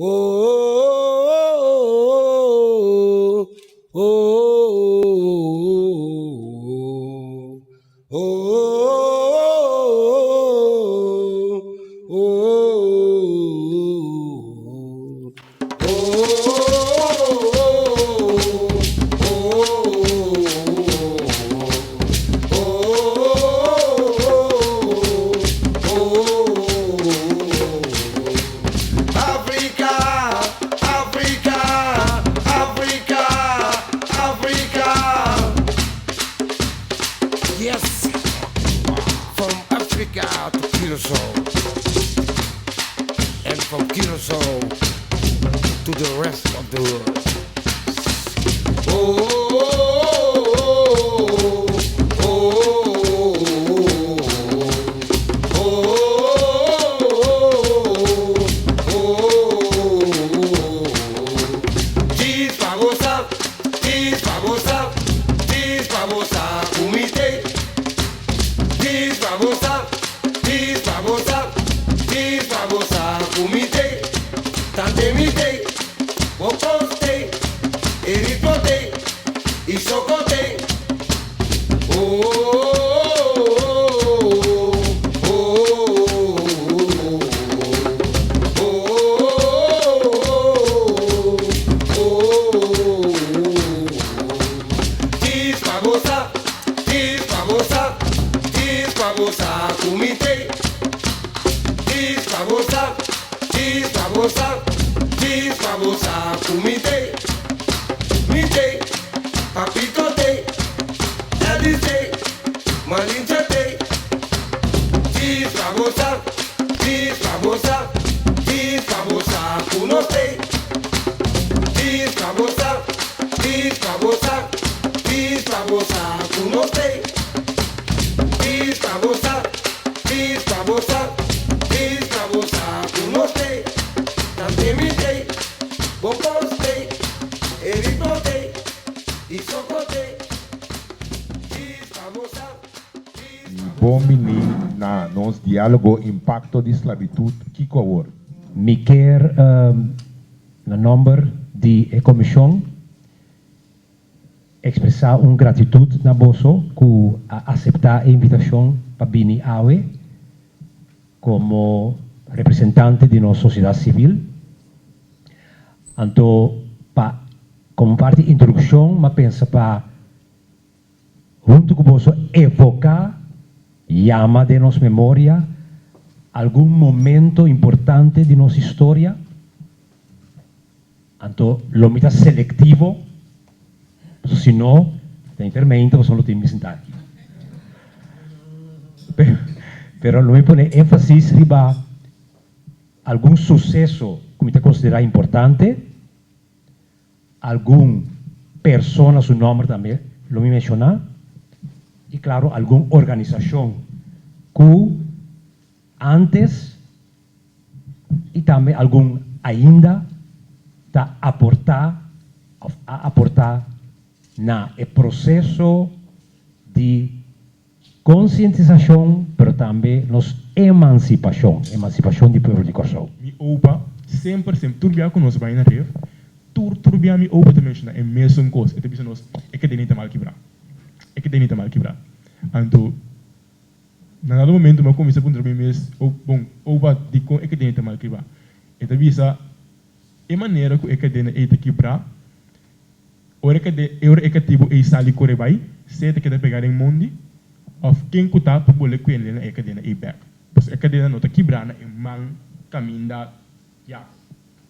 Oh, oh, oh, oh, Africa, Africa, Africa, Africa. Yes, from Africa to Curaçao, and from Curaçao to the rest of the world. Oh, oh, oh, oh, oh, oh. Dis pa bo sa, dis pa bo sa, dis pa bo sa, ku mi t'ei. Dis pa bo sa, dis pa bo sa, dis pa bo sa, ku mi t'ei. Tante mi t'ei, bo kos t'ei, e ritmo t'ei, i soko t'ei. Oh, oh, oh, oh, oh, oh. Dis pa bo sa, dis pa bo sa, dis pa bo sa, ku mi t'ei. Dis pa bo sa, dis pa bo sa, dis pa bo sa, ku mi t'ei. Mi t'ei, papito t'ei, daddy t'ei, malincha t'ei. Dis pa bo sa, dis pa bo sa, dis pa bo sa, ku nos t'ei. Dis pa bo sa, dis pa bo sa, dis pa bo sa, ku nos t'ei. Dis pa bo sa, dis pa bo sa, dis pa bo sa, ku nos t'ei. Tante mi t'ei, bo kos t'ei, e ritmo t'ei, i soko t'ei. Dis pa bo sa, dis pa bo Bon bini na nos diálogo Impakto di Sklabitut, Kiko Awor? Mi kier na nomber di e comision expresa un gratitud na boso cu a acepta e invitacion pa bini awe como representante di nos sociedad civil. Anto pa como parti introduccion m'a pensa pa hunto cu boso evoca, yama den nos memoria algun momento importante di nos historia. Anto lo mi ta selectivo, pasobra si no ta intermento pasobra lo tin mi sinta aki. Pero lo mi pone enfasis riba algun suceso cu mi ta considera importante, algun persona su nomber tambe lo mi menciona y claro algun organisacion cu antes y tambe algun ainda ta aporta of a aporta na e proceso di concientisacion pero tambe nos emancipacion, emancipacion di pueblo di Corsou. Mi opa semper semper tur bia ku nos bai na ref tur tur bia mi opa ta menshona e mesun kos e ta bisa nos e kadena ta mal kibrá e kadena ta mal kibrá anto na dado momento mi a kuminsá puntra mi mes bon opa dikon e kadena ta mal kibrá e ta bisa e manera ku e kadena ei ta kibrá Ora e kade ora e katibu ei sali kore bai, sea ta keda pegá den mondi òf ken ku ta por bole kuende na e kadena ei bèk. Pasobra e kadena no ta kibrá na e man kaminda ya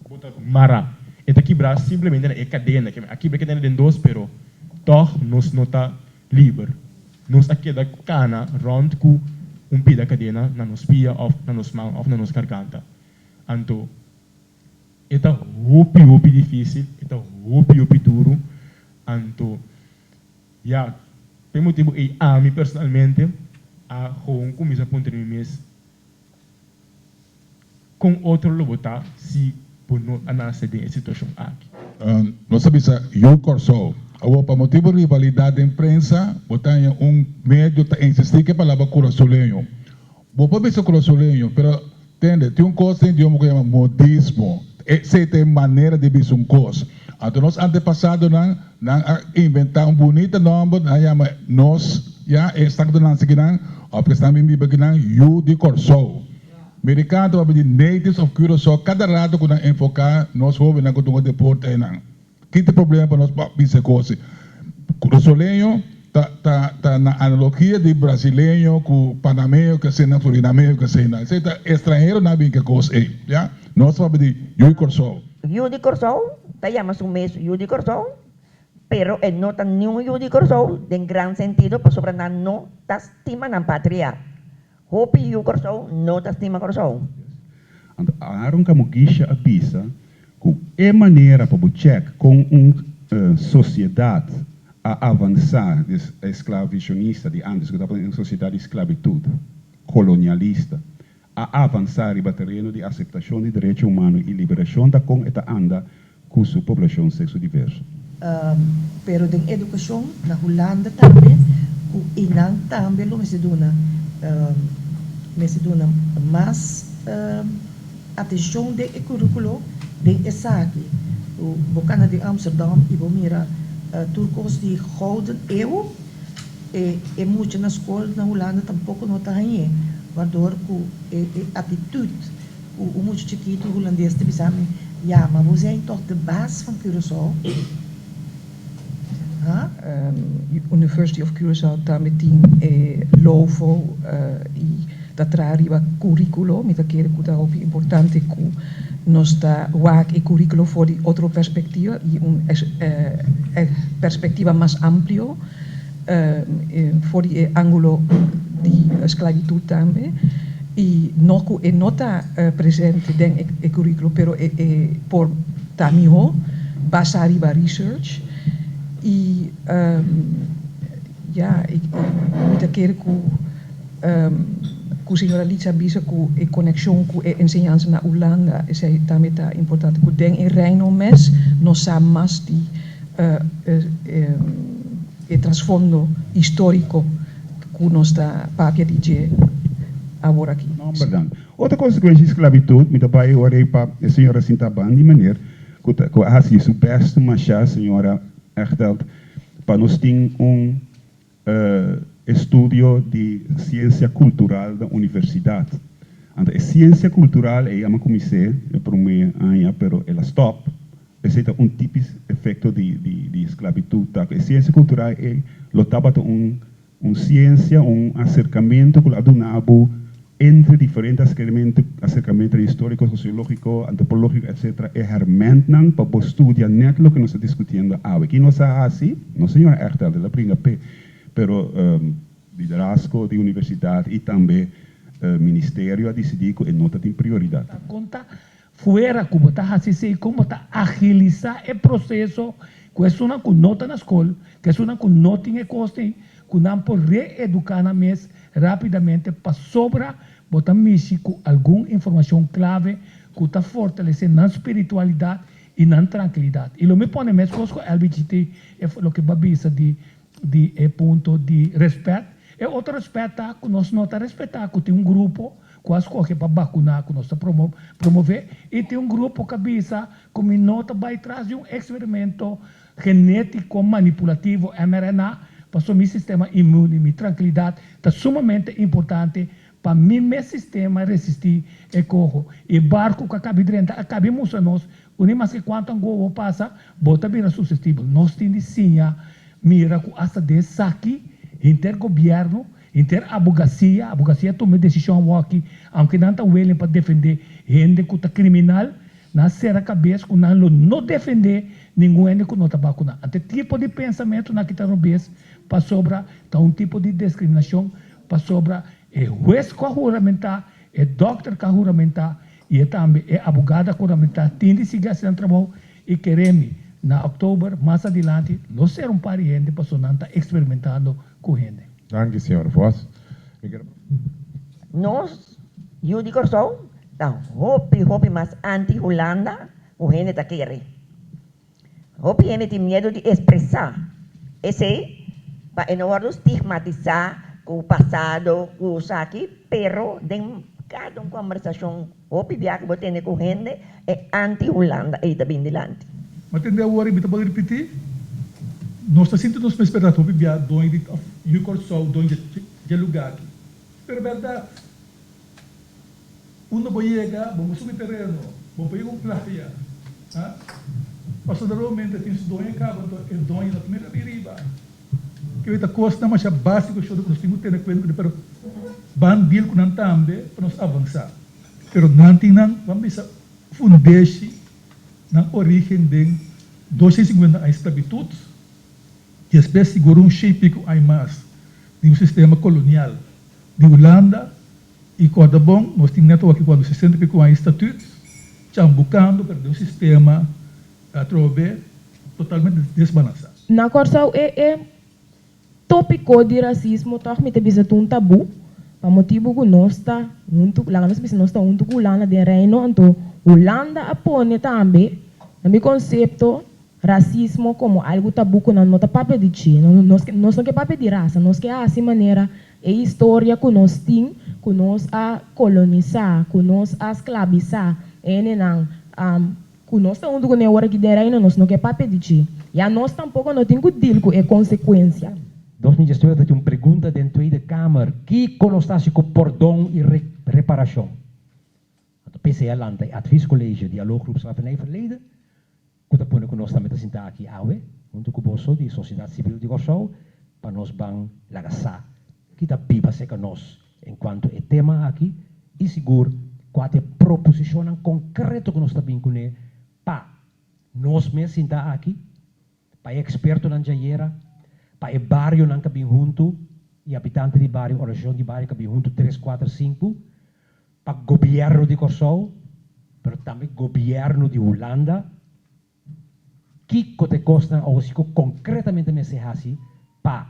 bo ta mará. E ta kibrá simplemente na e kadena. Ke men a kibra e kadena den dos, pero tòg nos no ta liber. Nos a keda kana rònt ku un pida kadena na nos pia òf na nos man òf na nos garganta. Anto. E ta hopi hopi dificil, e ta hopi hopi duro, anto ya, p'e motibo ey ami personalmente a gewoon cuminsa puntra mi mes con otro lo bo ta si bo no a nace den e situacion aki. Nos a bisa Yu Kòrsou. Awor pa motibu rivalidat den prensa bo ta haña un medio ta insistí ku e palabra kurasoleño. Bo por bisa kurasoleño, pero tende, tin un kos den idioma ku yama modismo. Esei ta e manera di bisa un kos. Anto nos antepasadonan, nan a inventá un bunita nòmber, nan a yama nos, ya, e esnan ku ta nase akinan, òf ku esnan bin biba akinan, Yu di Kòrsou. Merikano ta papia di Natives of Curaçao kada rato ku nan enfoká nos hóbennan ku dunga deporte einan. Ki ta e problema pa nos pa bisa e kos ei? Kurasoleño ta ta ta na analogia di brasileño ku panameño ku asina, surinameo ku asina. Esei ta estranheronan a bin ku e kos ei, ya. Nos ta papia di Yu di Kòrsou. Yu di Kòrsou ta yama su mes Yu di Kòrsou, pero e no ta niun Yu di Kòrsou den gran sentido pasobra nan no ta stima nan patria. Hopi yu Kòrsou no ta stima Kòrsou. Anto Aaron Kamugisha a bisa ku e manera pa bo chèk kon un sosiedat a avansá, des esklavisionista di ántes ku tabata un sosiedat di sklabitut kolonialista, a avansá riba tereno di aseptashon di derecho humano i liberashon ta kon e ta anda ku su poblashon sekso diverso. Pero den edukashon na Hulanda tambe ku einan tambe lo mester duna mester duna mas atenshon den e kurikulo den esaki. Bo kana den Amsterdam i bo mira tur kos di gouden eeuw e e mucha na skol na Hulanda tampoko no ta hañ'é wardor ku e e atitut Ku un mucha chikitu hulandes ta bisa mi, Ja, maar we zijn toch de baas van Curaçao? Huh? University of Curaçao tambe tin e LOVO i ta traha riba curriculo. Mi ta kere ku ta hopi importante ku nos ta wak e curriculo for di otro perspectiva i un perspectiva mas amplio for di e angulo di sclavitud tambe y no cu e no ta presente den e curriculo pero e por ta miho basa riba research y ya mi ta kere cu cu señora Litsa a bisa cu e conexion cu e enseñansa na Hulanda esey tambe ta importante cu den e Reino mes nos sa mas di e trasfondo historico cu nos ta papia di dje awor aki. Nomber dan. Otro consecuencia di sclavitud, mi ta bay ora ey pa e señora sinta bandi meneer cu ta cu a haci su best masha señora Echteld pa nos tin un estudio di ciencia cultural na universidad. Anto e ciencia cultural ey a cuminse e prome aña pero el a stop. Esei ta un tipis efekto di di sklabitut ta ku e siensia kultural ei lo tabata un un siensia, un aserkamentu ku lo a duna bo entre diferente aserkamentu aserkamentunan históriko, sosiológiko, antropológiko etsetera e hèrmèntnan pa bo studia nèt loke nos ta diskutiendo awe. Ki nos a hasi? No señora Echteld, el a bringa p'e, pero liderazgo di universidat i tambe ministerio a disidí ku e no ta tin prioridat. Ta konta Fuera ku bo ta hasi esei kon bo ta agilisá e proseso ku esunnan ku no ta na skol, ku esunnan ku no tin e kos ei, ku nan por reeduká nan mes rápidamente pasobra bo ta mishi ku algun informashon klave ku ta fortalesé nan spiritualidat i nan trankilidat. I lo mi pone meskos ku LBGT e loke bo a bisa di di e punto di respet. E otro respet ta ku nos no ta respetá ku tin un grupo ku a skohe pa bakuná ku nos ta promové i tin un grupo ku a bisa ku mi no ta bai tras di un eksperimento genétiko manipulativo, mRNA, pasobra mi sistema inmun i mi trankilidat ta sumamente importante pa mi mes sistema resistí e koho. E barku ku a kabi drenta a kabi mustra nos ku ni maske kuantu angobo pasa, bo ta bira susestibel. Nos tin di siña mira ku asta den esaki henter gobièrnu, henter abogasia, abogasia tuma e desishon awoki, aunke nan ta willing pa defendé hende ku ta kriminal, nan sera kabes ku nan lo no defendé ningun hende ku no ta bakuná. Anto e tipo di pensamentunan aki ta robes pasobra ta un tipo di diskriminashon pasobra e hues ku a huramentá, e dòkter ku a huramentá i e tambe e abogado ku a huramentá tin di sigui hasi nan trabou i kere mi na òktober mas adilanti lo ser un par di hende pasobra nan ta eksperimentando ku hende. Danki señor Vos. Mi kier. Nos yu di Kòrsou ta hopi hopi mas anti Hulanda ku hende ta kere. Hopi hende tin miedu di expresá esei pa e no wòrdu stigmatisá ku pasado ku esaki, pero den Kada un kòmbersashon hopi bia ku bo tene ku hende, e anti-Hulanda ei ta bin dilanti. Ma tende awor i mi ta bolbe ripití, nos ta sinti nos mes bèrdat hopi bia doño di òf yu Kòrsou doño dje lugá aki. Pero bèrdat, unda bo yega bo no subi tereno, bo por yega un playa, ha? Pasobra normalmente tin su doño kaba, anto e doño no ta mira riba. Kiko ta kosnan masha básiko shordo ku nos tin ku tene kuenta kuné, pero ban deal ku nan tambe pa nos avansá. Pero nan tin nan, ban bisa, fundeshi, nan orígen den 250 aña sklabitut, despues sigur un shen piku aña mas di un sistema kolonial di Hulanda, i kòrda bon, nos tin nèt awor aki kuantu 60 piku aña statut, chambukando pero den un sistema atrobe totalmente desbalansá. Na Kòrsou e e tópiko di rasismo tòg mi ta bisa ta un tabú, pa motibu ku nos ta huntu, laga nos bisa nos ta huntu ku Hulanda den Reino, anto Hulanda a pone tambe, na mi konsepto, rasismo komo algu tabú ku nan no ta papia di dje. Nos nos no ke papia di rasa, nos ke hasi manera e historia ku nos tin, ku nos a kolonisá, ku nos a sklabisá e hendenan. Ku nos ta huntu ku ne ora ki den Reino nos no ke papia di dje. Ya nos tampoko no tin ku deal ku e konsekuensia. 2019 ta tin un pregunta den Tweede Kamer, Kiko nos ta hasi ku pordon i reparashon? Anto p'esei a lanta e Adviescollege Dialooggroep Slavernijverleden, ku ta pone ku nos tambe ta sinta aki awe, huntu ku boso di sosiedat sibil di Kòrsou, pa nos ban laga sa ki ta biba serka nos En cuanto e tema aki y sigur cua ta e proposicionnan concreto cu nos ta bin cune pa nos mes sinta aki, pa e expertonan djayera, pa e barionan ca bin hunto y habitante di bario, organisacion di bario ca bin hunto tres, cuater, cinco, pa gobierno di Corsou, pero tambe gobierno di Hulanda, Kiko ta e kosnan awosi ku konkretamente mester hasi pa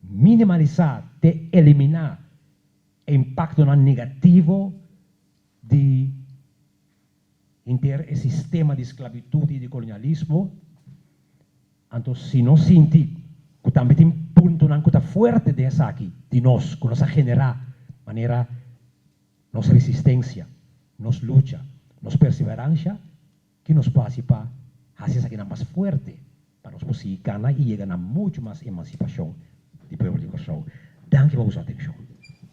minimalisá te eliminá e impaktonan negativo di henter e sistema di sklabitut i di kolonialismo? Anto si nos sinti ku tambe tin puntonan ku ta fuerte den esaki di nos ku nos a generá manera nos resistensia, nos lucha, nos perseveransha, Ki nos por hasi pa hasi esakinan mas fuerte pa nos por sigui gana i yega na muchu mas emansipashon di pueblo di Kòrsou? Danki pa boso atenshon.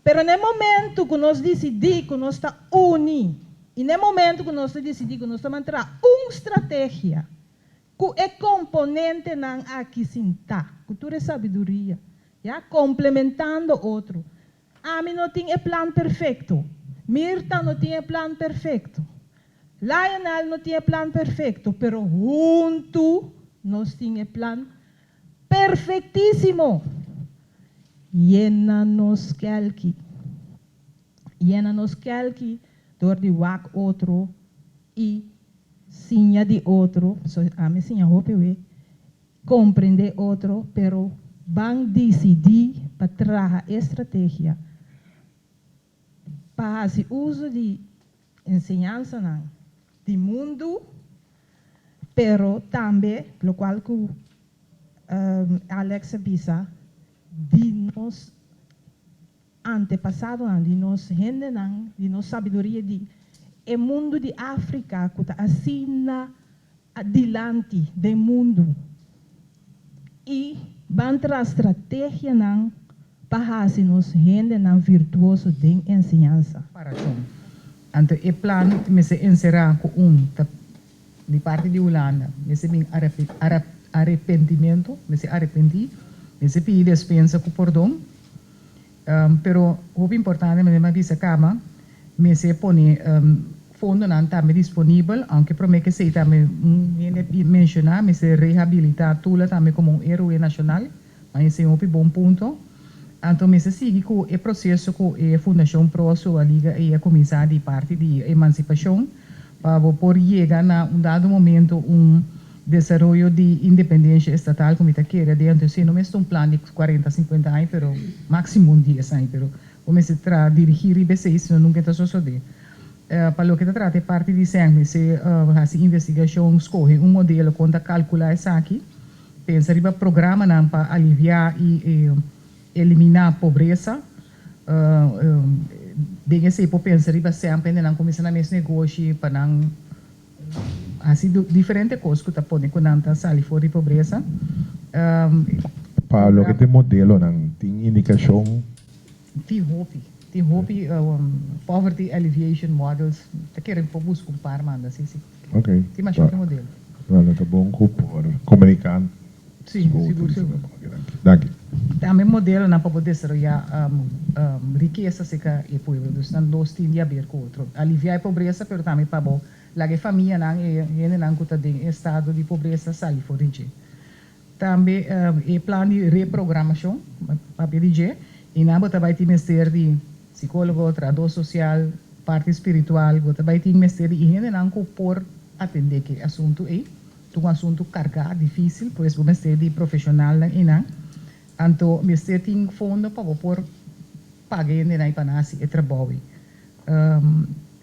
Pero na e momento ku nos disidí ku nos ta uni i na e momento ku nos ta disidí ku nos ta mantra un strategia ku e komponentenan aki sintá, ku tur e sabiduria, ya, komplementando otro, Ami no tin e plan perfekto. Mirta no tin e plan perfekto. Lionel no tin e plan perfekto, pero huntu nos tin e plan perfektísimo. Yena nos kèlki. Yena nos kèlki dor di wak otro i siña di otro. Pasobra ami siña hopi wei. Comprende otro pero ban dicidi pa traha e strategia pa haci uso di enseñansanan di mundu pero tambe locual cu Alex a bisa di nos antepasadonan, di nos hendenan, di nos sabiduria di e mundu di Africa cu ta asina dilanti den mundu y ban traha strategianan pa haci nos hendenan virtuoso den enseñansa. Parashon. Anto e plan mester enserá ku un ta di parti di Hulanda mester bin arepentimentu, mester arepentí, mester pidi despensa ku pordon. Pero hopi importante manera mi a bisa kaba, mester pone fondonan tambe disponibel, aunke prome ke esei tambe un hende a menshoná, mester rehabilitá Tula tambe komo un héroe nashonal, ma esei un hopi bon punto. Anto mester sigui ku e proseso ku e Fundashon Pro Sualiga ei a kuminsá di parti di emansipashon pa bo por yega na un dado momento un Desaroyo di independencia estatal cu mi ta kere adentro esey no mester un plan di cuarenta cincuenta aña pero maximo un dies aña pero bo mester traha dirigi riba esey sino nunca e ta sosode. Pa loke ta trata e parti di sèn mester haci investigacion scoge un modelo con ta calcula esaki pensa riba programanan pa alivia y elimina pobresa. Den esei por pensa riba semper hendenan kuminsá nan mes negoshi pa nan hasi diferente kos ku ta pone ku nan ta sali for di pobresa. Pa loke ta e modelonan, tin indikashon? Tin hopi. Tin hopi poverty alleviation models. Ta kere por buska un par manda, si, si. Ok. Tin masha hopi modelo. Bueno, ta bon ku por komuniká. Si, sigur, sigur. Danki. Tambe modelonan pa bo desaroyá rikesa serka e pueblo. Dus nan dos tin di haber ku otro. Aliviá e pobresa, pero tambe pa bo laga e famianan, e hendenan ku ta den e estado di pobresa sali for di dje. Tambe e plan di reprogramashon, papia di dje, i nan bo ta bai tin mester di sikólogo, trahadó sosial, parti spiritual, bo ta bai tin mester di e hendenan ku por atendé ku e asuntu ei. Ta un asuntu kargá, difísil, pues bo mester di profeshonalnan einan. Anto mester tin fondo pa bo por paga e hendenan ei pa nan hasi e trabou ei.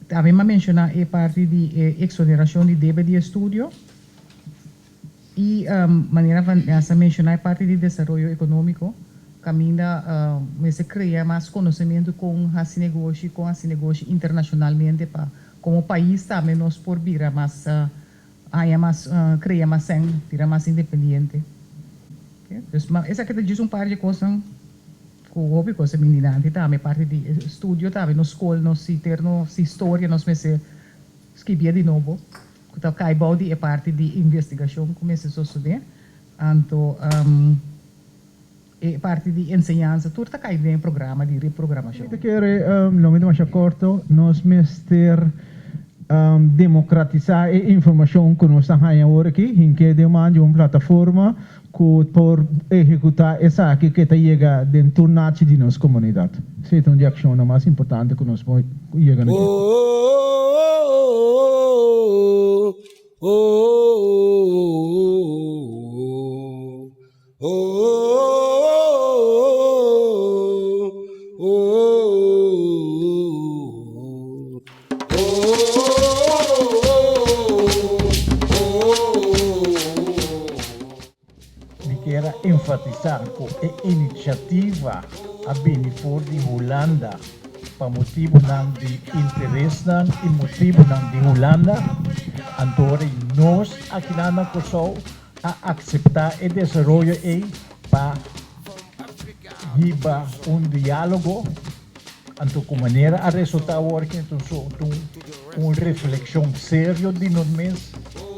Tambe mi a menshoná e parti di e eksonerashon di debe di estudio i manera Vanessa a menshoná e parti di desaroyo ekonómiko kaminda mester krea mas konosementu kon hasi negoshi, kon hasi negoshi internashonalmente pa komo pais tambe nos por bira mas Haña mas, krea mas sèn, bira mas independiente. Dus esaki ta djis un par di kosnan ku hopi kos a bini dilanti tambe, parti di estudio tambe, nos skol, nos iter, nos historia nos mester skibié di nobo, ku ta kai bou di e parti di investigashon ku mester sosodé. Anto e parti di enseñansa tur ta kai den e programa di reprogramashon. Mi ta kere, lo mi ta masha korto, nos mester demokratisá e informashon ku nos ta haña awor aki, hink'é den man di un plataforma ku por ehekutá esaki ku e ta yega den tur nachi di nos komunidat. Esei ta un di akshonnan mas importante ku nos por yega na dje. Mi kier a enfatisá ku e inisiativa a bini for di Hulanda pa motibunan di interesnan i motibunan di Hulanda, anto ora nos akinan na Kòrsou a akseptá e desaroyo ei pa hiba un diálogo, anto ku manera a resultá awor ki ta un un reflekshon serio di nos mes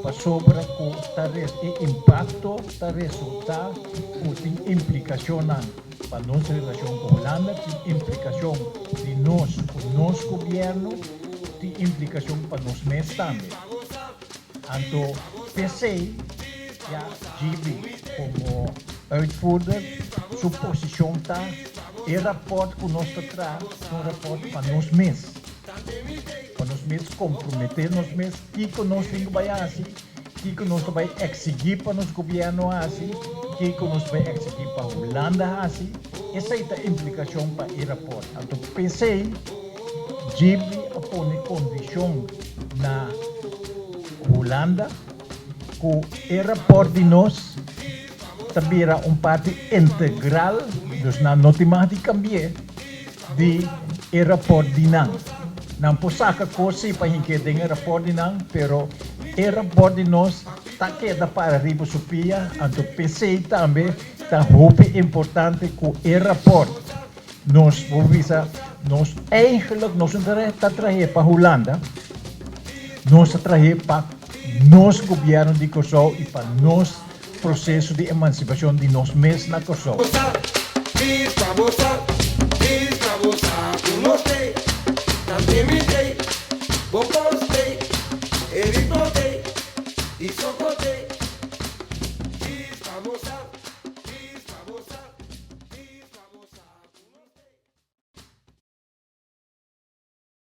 pasobra ku ta e impakto ta resultá ku tin implikashonnan pa nos relashon ku Hulanda, tin implikashon di nos ku nos gobièrnu, tin implikashon pa nos mes tambe. Anto p'esei ya GB komo uitvoerder su posishon ta e rapòrt ku nos ta traha ta un rapòrt pa nos mes, pa nos mes komprometé nos mes kiko nos tin ku bai hasi, kiko nos ta bai eksigí pa nos gobièrnu hasi, kiko nos ta bai eksigí pa Hulanda hasi, esei ta implikashon pa e rapòrt. Anto p'esei. GB a pone kondishon na Hulanda ku e rapòrt di nos ta bira un parti integral, dus nan no tin mag di kambi'é, di e rapòrt di nan. Nan por saka kos si pa hink'é den e rapòrt di nan, pero e rapòrt di nos ta keda para riba su pia, anto p'esei tambe ta hopi importante ku e rapòrt. Nos por bisa, nos eigenlijk nos no ta trah'é pa Hulanda, nos ta trah'é pa nos gobièrnu di Kòrsou i pa nos proseso di emansipashon di nos mes na Kòrsou.